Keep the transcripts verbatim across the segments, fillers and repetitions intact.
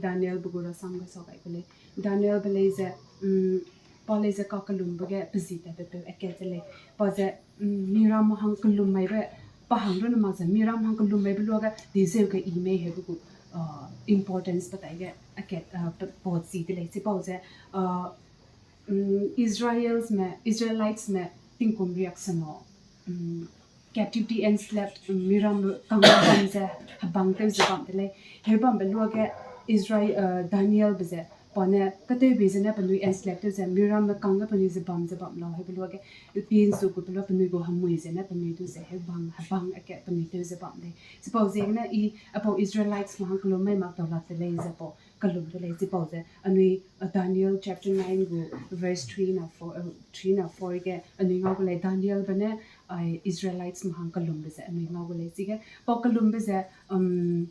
Danielbe gu rasam ge sau gai ku lei. Danielbe lei ze, mm, pa lei ze kakelumbe ge pezi tatbe peu akat ze lei. Pa ze, mm, miram hang kelum maibe, pa hang runne mak ze miram hang kelum maibe luage dizeu ge i mei heube gu, uh, importance pa taige akat, uh, pa, pa chi de lei. Chipau ze, uh, mm, Israelsme, Israelitesme tingkum riak seno, mm, captivity, enslaved, mm, miram kangga bam ze, hebang tew ze bam de lei. Hebambe luage Israel, uh, Danielbe ze, pa ne katewbe zene penui enslaved tew ze, miramme kangge penui ze bam ze bam lau, heube luage, pinsu gu pe lua penui gu hemui zene penui du ze, hebang, hebang ake penui tew ze bam lei. Chipau ziegene i, apau Israelites mahang kelum mai mak tau lak de lei ze pau kelum de lei. Chipau ze anui, uh, Daniel chapter nine gu verse three na four, uh, three na four ge anui ngau gu lei. Danielbe ne, ai, Israelites mahang kelumbe ze anui ngau gu lei. Chige pau kelumbe ze, um,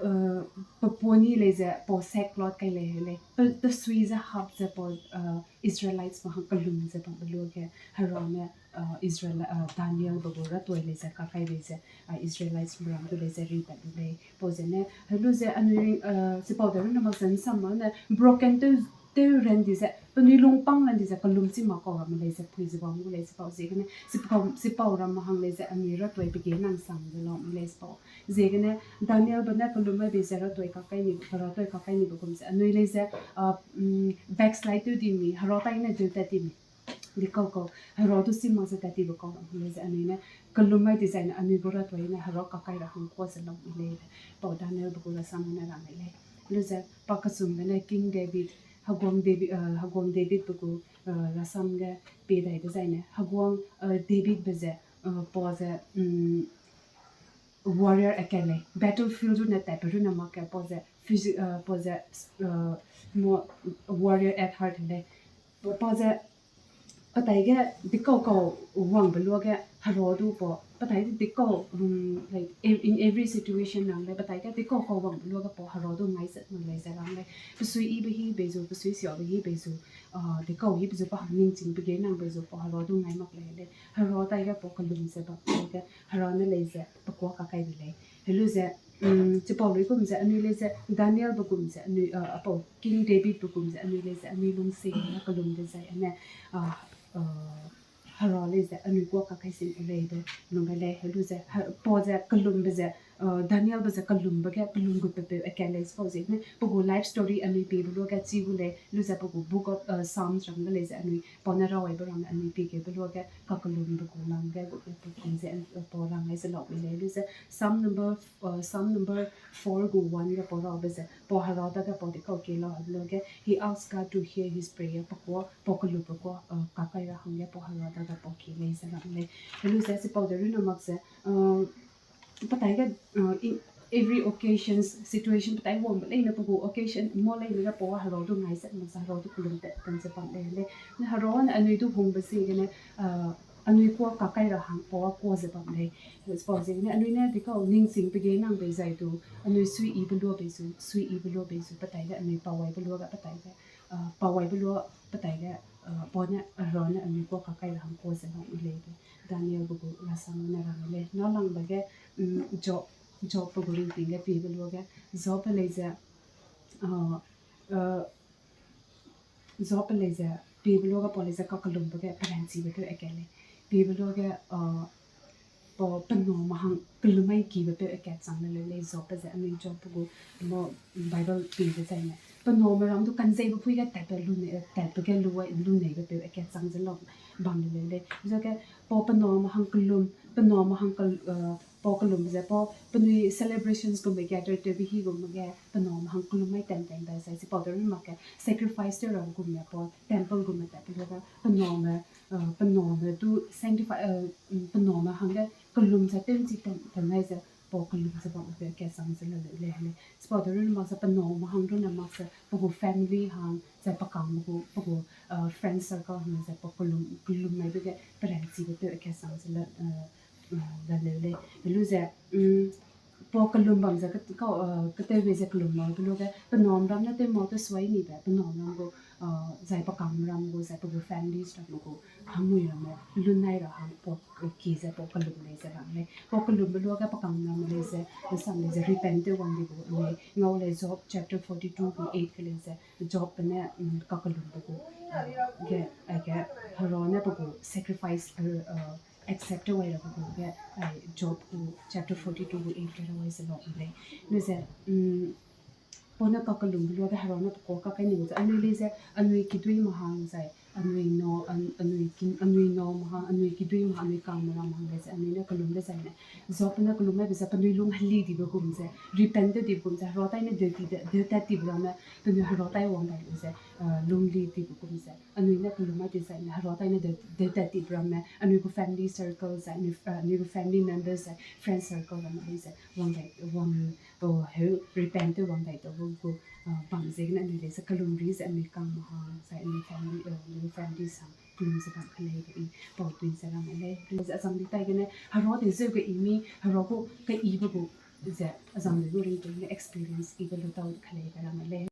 uh, pe poni lei ze pau sackcloth kai lei heu lei. Pe, pe sui ze hap ze pau, uh, Israelites mahang kelum ze bambe luage Hera ne, uh, Israel, uh, Danielbe gu ratoi lei ze kakai bei ze, uh, Israelites miram du lei ze ripat lu lei. Pau zene, helu ze anui, uh, chipau de runne mak ze nsam ma ne broken tew, tew ran di ze, penui lungpang ran di ze kelum chi mak kau ramme lei ze pui ze bam gu lei. Chipau ziegene, chipau, chipau ramme hang lei ze anui ratoi pe ge nang sang ze lau mi lei chipau. Ziegene Danielbe ne kelum mai bei ze ratoi kakai ni, ratoi kakai nibe gum ze anui lei ze, uh, mm, backslide tew di mi, Hera tai ne deu tat di mi. Di kau kau, Hera du si mak ze tat dibe kau ram lei ze anui ne kelum mai dizai ne anui gu ratoi ne Hera kakai ra hang kua ze lau mi lei le. Pau Danielbe gu rasam ne rang lei lei. Lu ze pa kechumbe ne King David, heguang David, uh, heguang Davidbe gu, uh, rasam ge pie dai dezai ne heguang, uh, Davidbe ze, uh, pau ze, mm, warrior akat lei, battlefield runne tatbe runne mak ke pau ze physi-, uh, pau ze, uh, mo-, warrior at heart lei. Pa, pa ze, pa taige dikau kau wangbe luage Hera du pau, pa taige dikau, um, like, ev-, in every situation rang lei, pa taige dikau kau wangbe luage pau Hera du ngai zet mak lei ze rang lei. Pe sui yibe hi bei zu, pe sui siabe hi bei zu, uh, dikau yibe zu pa hang ningchingbe ge nang bei zu pau Hera du ngai mak lei lei. Hera taige pau kelum ze bam taige Hera ne lei ze pe kuâ kakai de lei. Helu ze, mm, chipau luigum ze anui lei ze Danielbe gum ze anui, uh, apau King Davidbe gum ze anui lei ze anui lungsing ne kelum dezai ane, uh, uh, Hera lei ze anui kuâ kakai sing u lei de lungbe lei. Helu ze, ha, pau ze kelumbe ze, uh, Danielbe ze kelumbe ge kelum gutbe peu akat lei chipau ziegene pe gu life story anui piebe luage chi gu lei, lu ze pe gu Book of, uh, Psalms ram ge lei ze anui pau ne rawaibe ram anui pie gebe luage kakelumbe gu lam ge gu pe kin ze, uh, pau rang ai ze lau mi lei. Lu ze Psalm number, uh, Psalm number four gu one ge pau rabe ze pau Hera dage pau dikau kie lau heube luage, He asked God to hear his prayer, pe kuâ, pau kelumbe kuâ, uh, kakai ra hangge pau Hera dage pau kie lei ze rang lei. Helu ze chipau de runne mak ze, uh, pa taige, uh, in, Every occasions, situation petai wangbe leine pe gu occasion mo leine ge pau a herau du ngai ze, mak ze herau du kelum tat tan ze bam lei le. Ne herau ne anui du hungbe ziegene, uh, anui kua kakai ra hang pau a kua ze bam lei. Pau ziegene anui ne dikau ningching pe ge nang bei zai du, anui sui i be lua bei zu, sui i be lua bei zu, petai ge anui pau wai be lua ge petai ge, uh, pau wai be lua petai ge, uh, pau ne, uh, herau ne anui kua kakai ra hang kua ze bam lei be. Daniel be gu rasam ne rang lei. Na langbe ge, um, Job, Job pe gu ringting ge pie be lua ge, Job pe lei ze, uh, uh, Job pe lei ze, pie be lua ge pau lei ze kakelumbe ge peranchibe peu akat lei. Pie be lua ge, uh, pau pename hang kelum mai kibe peu akat chang le lei Job pe ze anui Job pe gu mo Bible pie be zaine. Pename ram du kanzeibe pui ge tatbe lu ne, tatbe ge lu wai lu neibe peu akat chang ze lau bam le lei le. Zage pau pename hang kelum, pename hang kel-, uh, pau kelum ze pau penui celebrations gum be gather tewbe hi gum ge pename hang kelum mai tan tan da zai, chipau de ru mak ge sacrifice tew ra gum me pau temple gum me tatbe lu ge pename, uh, pename du sanctify, uh, mm, pename hangge kelum ze tew nchi tan tan nai ze pau kelum ze bam peu akat chang ze le lei le. Chipau de ru mak ze pename hang du ne mak ze pe gu family hang, zai pe kangme gu, pe gu, uh, friend circle hang ze pau kelum, kelum mai be ge peranchibe peu akat chang ze le, uh, uh, le lei le. Helu ze, mm, pau kelum bam ze kat-, kau, uh, katewbe ze kelum mai be lu ge pename ram ne tew mau tew suai ni be, pename ram gu, uh, zai pe kangme ram gu, zai pe gu families ram gu, hangmui ramme, lunai ra hang pau, uh, ki ze pau kelum lei ze rang lei. Pau kelumbe lu ge pe kangme ramme lei ze, nsam lei ze repent tew wang di gu, anui ngau lei Job chapter forty-two gu eight ke lei ze, Job pe ne, mm, kakelumbe gu, uh, ge, aige, herau ne pe gu sacrifice, uh, uh, accept tew wai ra pe gu ge, ai Job gu chapter forty-two gu eight ke ra wai ze lau lei. Ne ze, mm, pau ne kakelumbe lu ge herau ne pe kua kakai ning ze, anui lei ze, anui kiduîme hang zai, anui nau, an-, anui ki-, anui name hang, anui kiduîme hang, anui kangme ram hang lei ze, anui ne kelum dezaine. Job ne kelum mai be ze, penui lung heli dibe gum ze, repent tew dibe gum ze, herau tai ne deu ti de, deu tat tibe ramme, penui herau tai wang dai lu ze, uh, lung li dibe gum ze, anui ne kelum mai dezaine, herau tai ne deu, deu tat tibe ramme, anui gu family circle zai, anui, uh, anui gu family members zai, friend circle ramme lei ze, wang dai, wang, uh, heu, repent tew wang dai tau gu, uh, bam ziegene anui lei ze kelum ri ze anui kangme hang, zai anui family, uh, anui family sang, kelum ze bam ke lei de i, pau tui ze rang lei. Lei ze azang di tai gene, herau de zeu ge i mi, herau gu ke ibe gu, ze azang di gu ringting ne experience ibe lu tau ke lei de rang lei.